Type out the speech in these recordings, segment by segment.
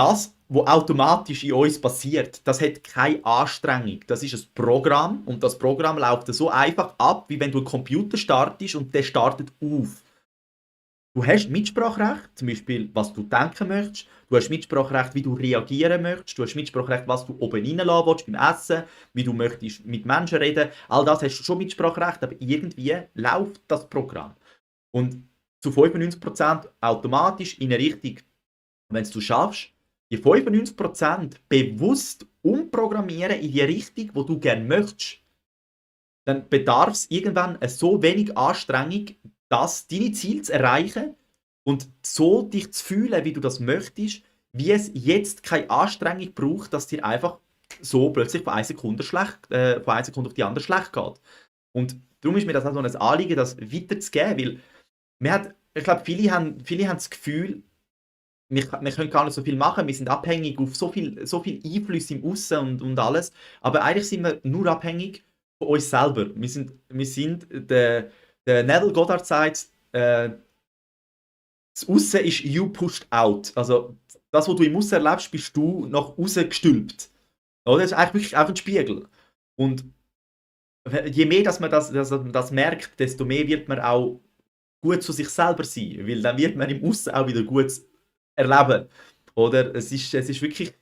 Das, was automatisch in uns passiert, das hat keine Anstrengung. Das ist ein Programm und das Programm läuft so einfach ab, wie wenn du einen Computer startest und der startet auf. Du hast Mitspracherecht, zum Beispiel, was du denken möchtest. Du hast Mitspracherecht, wie du reagieren möchtest. Du hast Mitspracherecht, was du oben reinlassen willst beim Essen, wie du möchtest mit Menschen reden. All das hast du schon Mitspracherecht, aber irgendwie läuft das Programm. Und zu 95% automatisch in eine Richtung, wenn du schaffst, die 95% bewusst umprogrammieren in die Richtung, wo du gerne möchtest, dann bedarf es irgendwann so wenig Anstrengung, das deine Ziele zu erreichen und so dich zu fühlen, wie du das möchtest, wie es jetzt keine Anstrengung braucht, dass dir einfach so plötzlich von einer Sekunde, von einer Sekunde auf die andere schlecht geht. Und darum ist mir das auch so ein Anliegen, das weiterzugeben, weil ich glaube, viele haben das Gefühl, wir können gar nicht so viel machen, wir sind abhängig auf so viel Einflüsse im Aussen und alles, aber eigentlich sind wir nur abhängig von uns selber. Der Neville Goddard sagt, das Aussen ist you pushed out. Also das, was du im Aussen erlebst, bist du nach außen gestülpt. Oder? Das ist eigentlich wirklich auch ein Spiegel. Und je mehr, dass man das merkt, desto mehr wird man auch gut zu sich selber sein, weil dann wird man im Aussen auch wieder gut erleben. Oder? Es ist wirklich,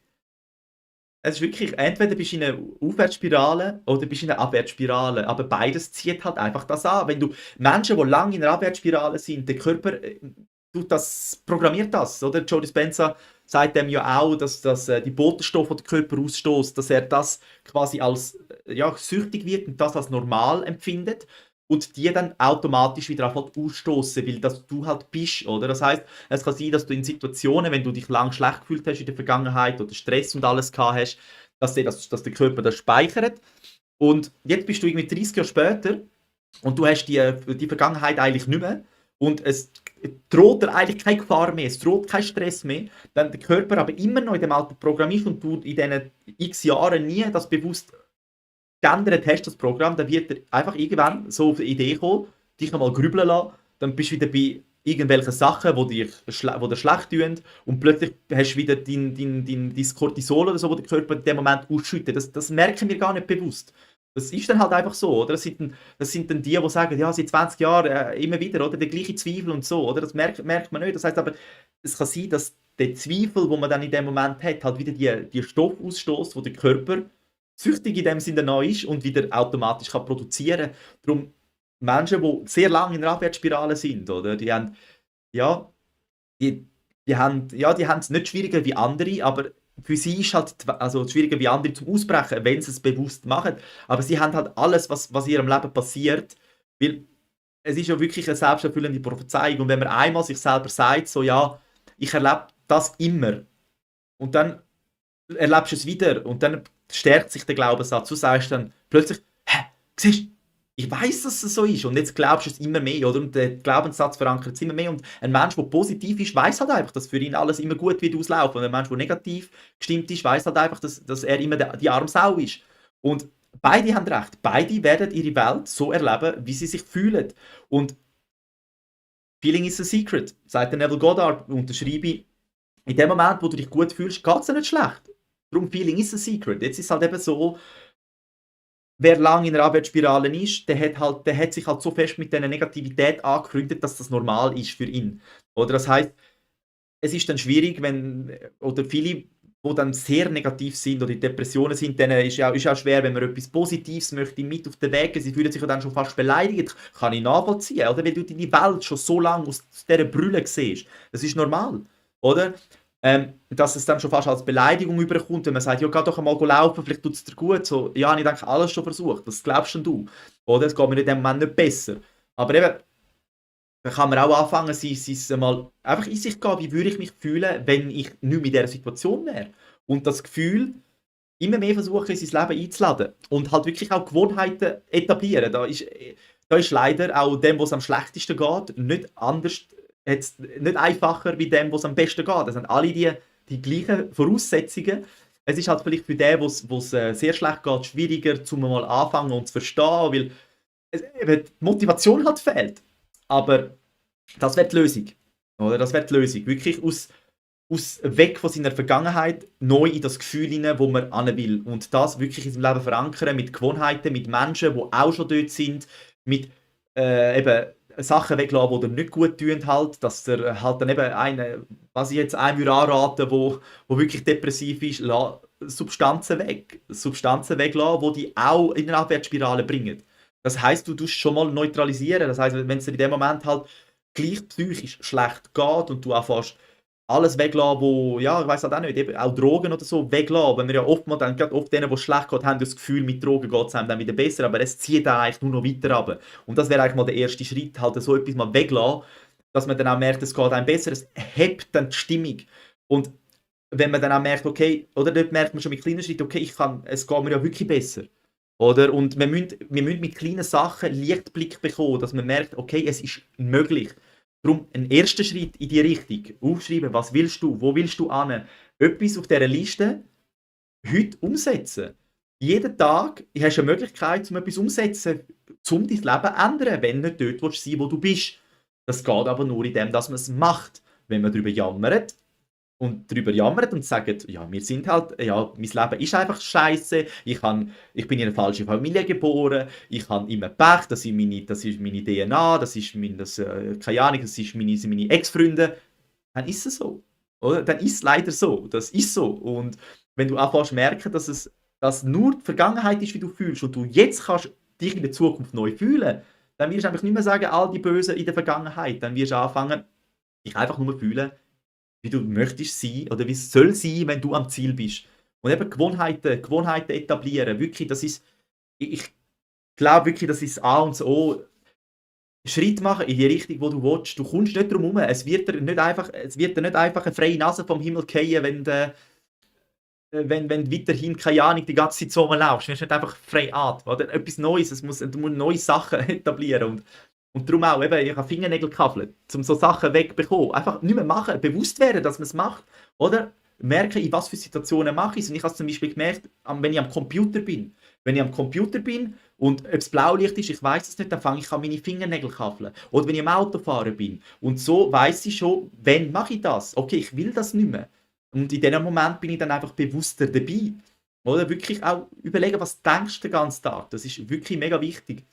entweder bist du in einer Aufwärtsspirale oder bist in einer Abwärtsspirale. Aber beides zieht halt einfach das an. Wenn du Menschen, die lange in einer Abwärtsspirale sind, der Körper programmiert das. Oder? Joe Dispenza sagt dem ja auch, dass die Botenstoffe, die der Körper ausstößt, dass er das quasi als süchtig wird und das als normal empfindet. Und die dann automatisch wieder ausstoßen, weil das du halt bist, oder? Das heißt, es kann sein, dass du in Situationen, wenn du dich lang schlecht gefühlt hast in der Vergangenheit oder Stress und alles gehabt hast, dass der Körper das speichert. Und jetzt bist du irgendwie 30 Jahre später und du hast die Vergangenheit eigentlich nicht mehr und es droht dir eigentlich keine Gefahr mehr, es droht kein Stress mehr, dann der Körper aber immer noch in dem alten Programm ist und du in diesen x Jahren nie das bewusst geändert hast, das Programm, dann wird er einfach irgendwann so auf die Idee kommen, dich nochmal grübeln lassen, dann bist du wieder bei irgendwelchen Sachen, die dir schlecht tun und plötzlich hast du wieder dein Cortisol oder so, wo der Körper in dem Moment ausschüttet. Das merken wir gar nicht bewusst. Das ist dann halt einfach so, oder? Das sind dann die sagen, ja, seit 20 Jahren immer wieder, oder? Der gleiche Zweifel und so, oder? Das merkt man nicht. Das heißt aber, es kann sein, dass der Zweifel, wo man dann in dem Moment hat, halt wieder die Stoffe ausstößt, wo der Körper süchtig in dem Sinne noch ist und wieder automatisch kann produzieren. Darum Menschen, die sehr lange in der Abwärtsspirale sind, oder? Ja, die haben es nicht schwieriger wie andere, aber für sie ist halt also schwieriger wie andere zum Ausbrechen, wenn sie es bewusst machen. Aber sie haben halt alles, was in ihrem Leben passiert, weil es ist ja wirklich eine selbsterfüllende Prophezeiung. Und wenn man einmal sich selber sagt, so ja, ich erlebe das immer, und dann erlebst du es wieder und dann stärkt sich der Glaubenssatz. Du sagst dann plötzlich, hä, siehst du, ich weiß, dass es so ist und jetzt glaubst du es immer mehr, oder? Und der Glaubenssatz verankert es immer mehr und ein Mensch, der positiv ist, weiß halt einfach, dass für ihn alles immer gut wird auslaufen und ein Mensch, der negativ gestimmt ist, weiß halt einfach, dass er immer die arme Sau ist. Und beide haben recht. Beide werden ihre Welt so erleben, wie sie sich fühlen. Und Feeling is a secret, sagt der Neville Goddard, unterschreibe ich. In dem Moment, wo du dich gut fühlst, geht es dir nicht schlecht. Darum, Feeling is a secret. Jetzt ist es halt eben so, wer lange in einer Abwärtsspirale ist, der hat sich halt so fest mit dieser Negativität angefreundet, dass das normal ist für ihn. Oder das heißt, es ist dann schwierig, oder viele, die dann sehr negativ sind oder in Depressionen sind, denen ist auch schwer, wenn man etwas Positives möchte mit auf den Weg geben. Sie fühlen sich ja dann schon fast beleidigt. Kann ich nachvollziehen, oder? Weil du deine Welt schon so lange aus dieser Brille siehst. Das ist normal, oder? Dass es dann schon fast als Beleidigung überkommt, wenn man sagt, ja, geh doch einmal laufen, vielleicht tut es dir gut. So, ja, ich denke, alles schon versucht. Das glaubst denn du. Oder? Es geht mir in dem Moment nicht besser. Aber eben, dann kann man auch anfangen, mal einfach in sich gehen, wie würde ich mich fühlen, wenn ich nicht mehr in dieser Situation wäre. Und das Gefühl immer mehr versuchen, in sein Leben einzuladen. Und halt wirklich auch Gewohnheiten etablieren. Da ist leider auch dem, was am schlechtesten geht, nicht anders, jetzt nicht einfacher wie dem, was am besten geht. Das haben alle die gleichen Voraussetzungen. Es ist halt vielleicht für den, wo es sehr schlecht geht, schwieriger, zum mal anfangen und zu verstehen, weil eben die Motivation halt fehlt. Aber das wäre die Lösung. Oder? Das wäre die Lösung. Wirklich weg von seiner Vergangenheit, neu in das Gefühl hinein, wo man hin will. Und das wirklich in seinem Leben verankern, mit Gewohnheiten, mit Menschen, die auch schon dort sind, mit eben Sachen weglassen, die dir nicht gut tun, halt, dass der halt dann eben was ich jetzt einem würde anraten, wo wirklich depressiv ist, Substanzen weglassen, die auch in eine Abwärtsspirale bringen. Das heisst, du tust schon mal neutralisieren. Das heisst, wenn es dir in dem Moment halt gleich psychisch schlecht geht und du anfängst alles weglassen, wo, ja, ich weiß halt auch nicht, eben auch Drogen oder so weglassen. Wenn wir ja oftmals, dann gerade oft denen, wo es schlecht geht, haben das Gefühl, mit Drogen geht es einem dann wieder besser, aber es zieht dann eigentlich nur noch weiter runter. Und das wäre eigentlich mal der erste Schritt, halt so etwas mal weglassen, dass man dann auch merkt, es geht einem besser, es hebt dann die Stimmung. Und wenn man dann auch merkt, okay, oder dort merkt man schon mit kleinen Schritten, okay, es geht mir ja wirklich besser. Oder? Und wir müssen mit kleinen Sachen Lichtblick bekommen, dass man merkt, okay, es ist möglich. Darum ein erster Schritt in die Richtung. Aufschreiben, was willst du, wo willst du hin? Etwas auf dieser Liste heute umsetzen. Jeden Tag hast du eine Möglichkeit, um etwas umzusetzen, um dein Leben zu ändern, wenn du nicht dort sein willst, wo du bist. Das geht aber nur in dem, dass man es macht. Wenn man darüber jammert und sagt, ja, wir sind halt, ja, mein Leben ist einfach scheiße, ich bin in eine falsche Familie geboren, ich habe immer Pech, das ist meine DNA, keine Ahnung, das sind meine Ex-Freunde, dann ist es so. Oder? Dann ist es leider so. Das ist so. Und wenn du anfängst zu merken, dass nur die Vergangenheit ist, wie du fühlst, und du jetzt kannst dich in der Zukunft neu fühlen, dann wirst du einfach nicht mehr sagen, all die Bösen in der Vergangenheit. Dann wirst du anfangen, dich einfach nur fühlen, wie du möchtest sein oder wie es soll sein, wenn du am Ziel bist. Und eben Gewohnheiten etablieren. Wirklich, ich glaube wirklich, das ist das A und das O. Schritt machen in die Richtung, wo du willst. Du kommst nicht drum herum. Es wird dir nicht einfach eine freie Nase vom Himmel fallen, wenn du weiterhin, keine Ahnung, die ganze Zeit so rumlaufst. Du wirst nicht einfach frei atmen. Oder etwas Neues. Du musst neue Sachen etablieren. Und darum auch, eben, ich habe Fingernägel gekaffelt, um so Sachen wegzubekommen. Einfach nicht mehr machen, bewusst werden, dass man es macht. Oder merken, in was für Situationen mache ich es. Und ich habe es zum Beispiel gemerkt, wenn ich am Computer bin. Wenn ich am Computer bin und ob es Blaulicht ist, ich weiß es nicht, dann fange ich an, meine Fingernägel kaffeln. Oder wenn ich am Autofahren bin. Und so weiss ich schon, wann mache ich das? Okay, ich will das nicht mehr. Und in diesem Moment bin ich dann einfach bewusster dabei. Oder wirklich auch überlegen, was denkst du den ganzen Tag. Das ist wirklich mega wichtig.